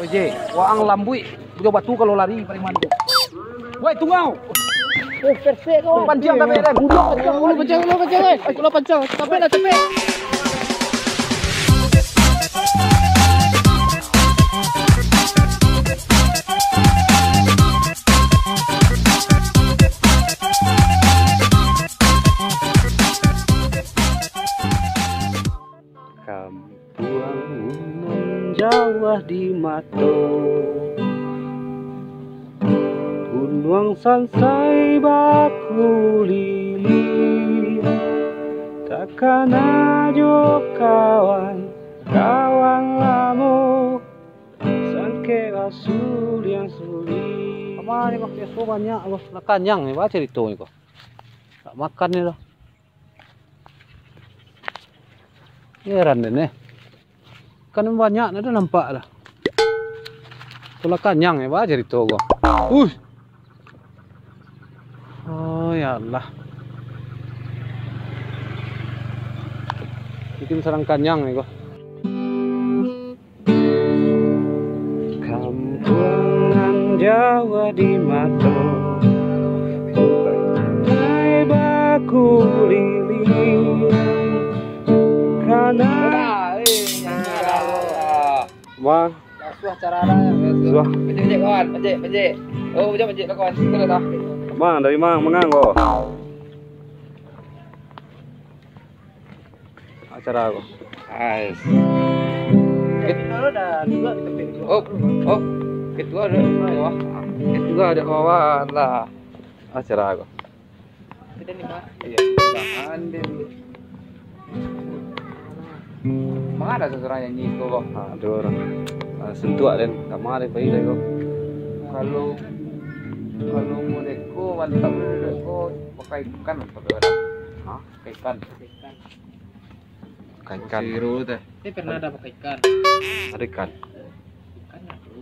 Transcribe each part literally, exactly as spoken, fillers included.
Oje, waang lambuik jo batu kalau lari pareman tu. Woi, tungau. Eh, persek kau. Panciang tapi, Ren. Udah, panciang, udah, panciang, udah, panciang, eh. Udah, panciang. Capek lah, capek. Kampuang nan jauah di mato, gunuang sansai bakulili, takana jo kawan, kawan lamo, sangkek basuliang-suliang. Kama ni, Bang? Biaso banyak, Bang. Lah kanyang ni, Bang, caritonyo, Bang. Tak makan ni dah. Heran den, eh. Kan banyak dah nampak dah. Tu lah kanyang, eh, bah, carito ko. Uih. Oh, ya Allah. Bikin sarang kanyang ni ko. Kampuang nan jauah di mato, pandai bakuliling, kana. Wah. Suah cara lah, ya. Suah. Pejik, pejik, kawan. Pejik, pejik. Oh, pejik, pejik lah, kawan. Situ lah, dah. Mang, dari mang, mangang ko? Acara ko. Ais. Jadi, kalau dah dua, kita pilih dua. Oh, oh. Ketua ada bawah. Ketua ada bawah lah. Acara ko. Kita ni, Mak. Iya, tahan deh. Mana ada seseorang nyanyi ko, Bang? Ah, ada orang. Ah, sentuak den. Tak mau den pai lai ko. Kalau, kalau model ko mantap, model ko pakai ikan, pakai wadah. Hah? Pakai ikan. Pakai ikan. Siru teh. Tapi pernah ada pakai ikan. Ada ikan. Ikan ada.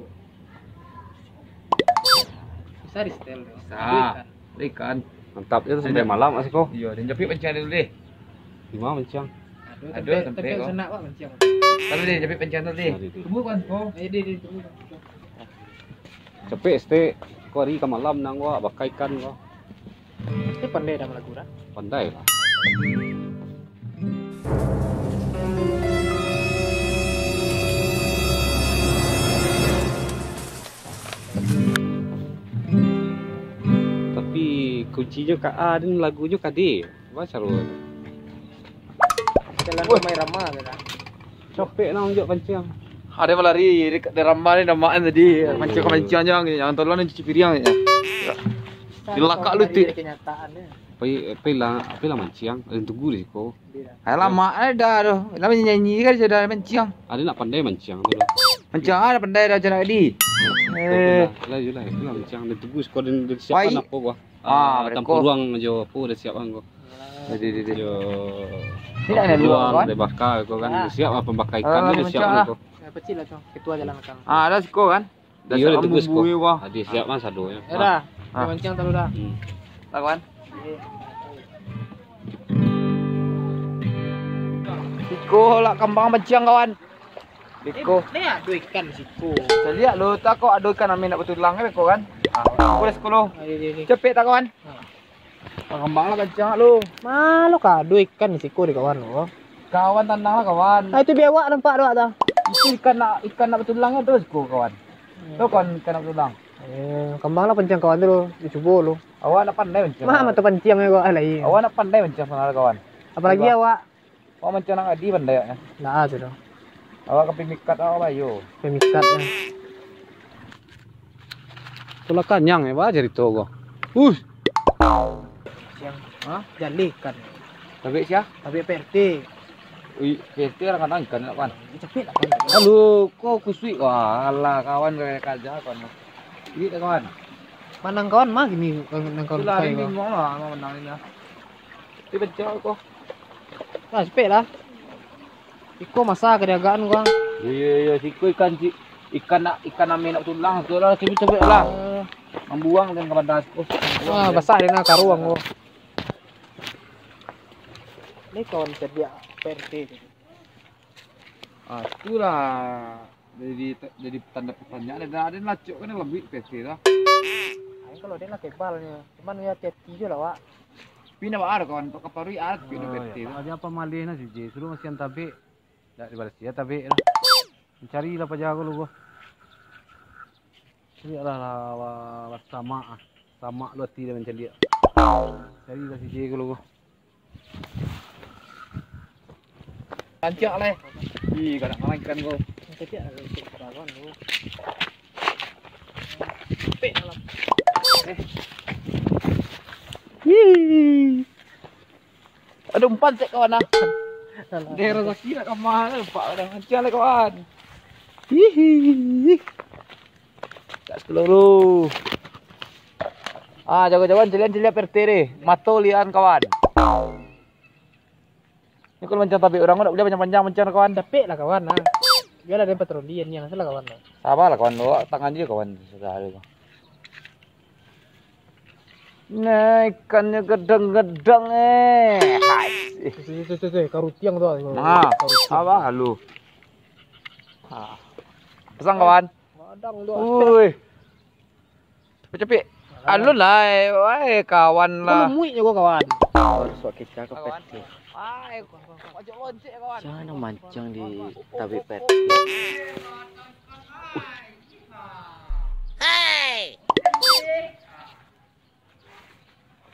Bisa di setel tu. Bisa. Ada ikan. Ada ikan. Mantap je tu sampai malam, Mas, ko. Iya, dan japik panciang dulu deh. Di mana panciang? Aduh, aduh, tapi, tapi ko. Senak, Pak, panciang. Tapi deh, japik panciang dulu deh. Nah, di, di. Tunggu, Mas, ko. Eh, di, di, tunggu. Capek, stek. Ko hari ka malam nang, wak, bakaikan ko. Tapi pandai dah malagu dah. Pandai lah. Tapi kuncinyo ka A, dan lagunyo ka D. Apa caro? Jalan rumah Rama, kan? Capek nak unjuk panciang. Ada malari di, di Rama ni, Rama kan tadi. Panciang, panciang je, jangan tolong ni cuci piring je. Dilakak lu, tik. Kenyataan dia. Pai, pai lah, pai lah manciang, ada tunggu di siko. Ayo lah, mak, eh, dah tu. Lah nyanyi kan sudah manciang. Ada nak pandai manciang tu lah. Manciang ada pandai dah, macam nak di. Eh. Lah, lah, lah, itulah manciang. Ada tunggu siko dan, dan siapkan apa, wah. Ah, tampuruang jo apa dah siapkan ko. Jadi, jadi. Jo. Tidak ada luar, tampuruang, kawan. Dah bakar ko kan. Ah. Siap lah pambakar ikan tu dah siapkan ko. Ya, kecil lah tu. Ketua jalan kang. Ah, ada siko kan? Iyo, dah tebus ko. Ado siap, Mas, ado nyo. Ya dah. Ah. Manciang talu dah. Hmm. Lah, kawan. Siko lah kambang manciang, kawan. Siko. Eh, ni ado ikan siko. Caliak lo, tak kok ado ikan amin nak batulang kan, ko kan? Ah, ko dah siko lo. Ayo, ayo, ayo. Capek tak, kawan? Ah. Kambang lah kancang lo. Malo ka ado ikan di siko di kawan lo. Kawan, tanang lah, kawan. Ah, itu biawak nampak tu, tak? Itu ikan nak, ikan nak batulang tu siko, kawan. Tu, kawan, ikan nak batulang. Eh, kambang lah panciang kawan tu lo, dicubo lo. Awak nak pandai manciang. Mah, mata panciang ko alai. Awak nak pandai manciang sana, kawan. Apalagi awak. Awak manciang nak adi pandai awak nyo. Nah, tu doh. Awak ka pimikat awak bayo. Pimikat nyo. Tu lah kanyang yo, bah, carito ko. Uih. Siang. Hah? Jaleh ikan. Tabek sia? Tabek P R T. Ui, P R T kadang-kadang ikan nak, kawan. Capek lah, kawan. Aduh, ko kusuik. Wah, alah, kawan, kaya kaja, kawan. Duit dah, kawan. Manang kawan mah gini, nang kawan. Itulah, pakai hari ko. Bingung lah, mau menang ini lah. Tapi pecah ko. Nah, capek lah. Iko masa ka diagakan ko. Iyo, iyo, iyo. Siko ikan, si, ikan nak, ikan amin nak tulang. Tu lah, capek-capek lah. Eh. Mambuang dan ka badan siko. Ah, basah dengan karuang ko. Ni kawan cadiak P R T tu. Ah, itulah. Jadi, jadi tanda pertanyaan, ada, ada lacok kan lambuik P T tu. Ai, kalau dia lah kebalnyo, cuman yo hati-hati jo lah, Wak. Tapi ndak baa kawan, untuak kaparuik alat, tapi Oh, P T yo, tu. Paja pamalih nah si J, suruah masian tabek. Ndak dibarasiah tabek lah. Carilah paja ko lu ko. Carilah lah, lah, lah samak ah. Samak lu ati dah mancaliak. Carilah si J ko lu ko. Rancak leh. Ih, kanak makan ikan ko. Rancak lah, rancak lah, kawan, ko. Pek dalam. Eh. Ih. Aduh, umpan sek kawan ah. Alah. Daerah Zaki nak kamah tu, pak, dah macam lah kawan. Hihi. Tak sekeluru. Ah, jago-jagoan caliak-caliak P R T deh. Mato lian kawan. Ni kalau mancang tabek urang, ndak buliah panjang-panjang mancang kawan. Dapek lah kawan ah. Bialah dia patroli ni, langsung lah kawan ah. Sabar lah kawan, awak tangan je kawan sudah hari tu. Nah, ikannya gedang-gedang, eh. Hai. Tuh, tuh, tuh, tuh, tuh, karutiang tu. Nah, karutiang. Apa lu? Ah. Pasang, kawan. Gadang tu. Woi. Capek-capek. Alun lah, eh. Wai, kawan lah. Kau lemuik je kau, kawan. Harus buat kicau ke Kawan. Peti. Wai, kawan, kawan. Ajak loncek, kawan. Jangan mancang di tabek peti. Hei!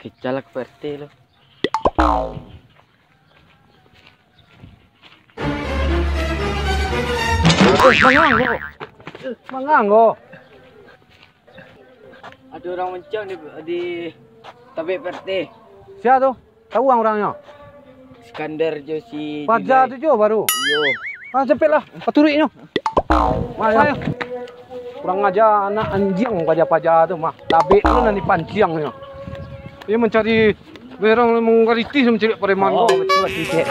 Kicau lah ke P R T lo. Eh, manganggo. Eh, manganggo. Ada orang mancang di, di tabek P R T. Sia tu? Tahu ang orangnyo? Iskandar jo si Paja Julai. Tu jo baru. Iyo. Ah, cepetlah, paturuiknyo. Ayo. Ayo. Kurang aja anak anjiang paja-paja tu mah. Tabek tu nan dipanciangnyo. Dia mancari berang manggaritih mancari preman. Oh, ko. Betul, betul, cek.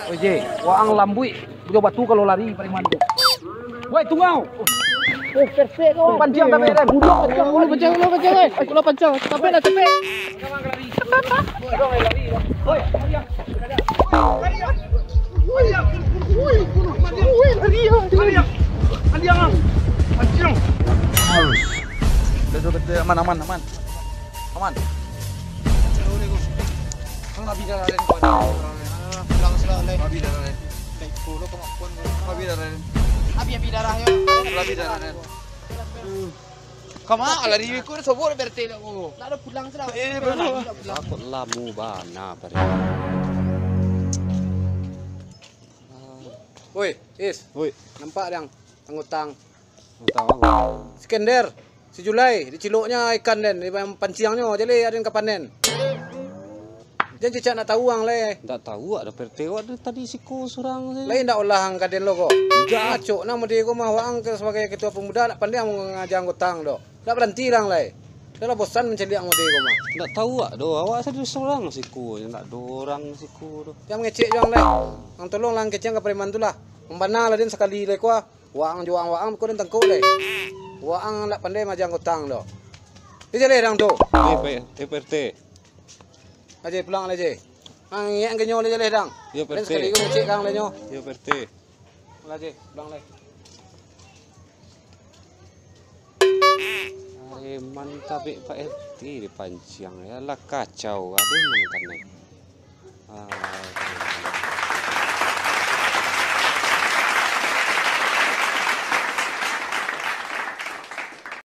Oje, waang lambuik. Bujo batu kalau lari preman tu. Woi, tungau. Eh, persek kau. Panciang tapi, Ren. Budak panciang dulu, panciang dulu, panciang, eh. Kalau panciang, capek lah, capek. Aman, aman, aman. Aman. Kan habis darah, Ren. Pulang sudah, Ren. Habis darah, Ren. Habis darah, Ren. Habis, habis darah, yo. Habis darah, Ren. Kama lari ko sobok berarti nak ko. Nak ada pulang sudah. Eh, betul. Takut lamu bana, Pak. Woi, Is. Woi. Nampak dang anggotang. Anggotang apa? Skender, si Julai, diciloknyo ikan den, di panciangnyo, jadi aden ka panen. Jan cicak nak tahu ang lai. Ndak tahu, ado P R T awak tu tadi siko surang se. Lai ndak olah ang ka den lo ko. Ndak. Acok nah mode ko mah, waang ke sebagai ketua pemuda, ndak pandai ang mangaja anggotang do. Ndak baranti lah ang lai. Dah lah bosan mancaliak mode ko mah. Ndak tahu awak do, awak sado surang siko, ndak ado urang siko do. Jan mangecek jo ang lai. Ang tolong lah ang kecek ka preman tu lah. Mambana lah den sakali lai ko ah. Waang jo waang-waang ko den tangkok lai. Waang ndak pandai maaja anggotang do. Di jaleh dang tu. Eh, P-, eh, P R T. Aje, pulang lah, Je. Ang ngek ang genyo lai jaleh dang. Yo, P R T. Den sakali ko ngecek kang lai nyo. Yo, P R T. Lah, Je, pulang lai. Ai, mantap, Pak R T dipanciang. Yo lah kacau, ado nan kanai. Ah,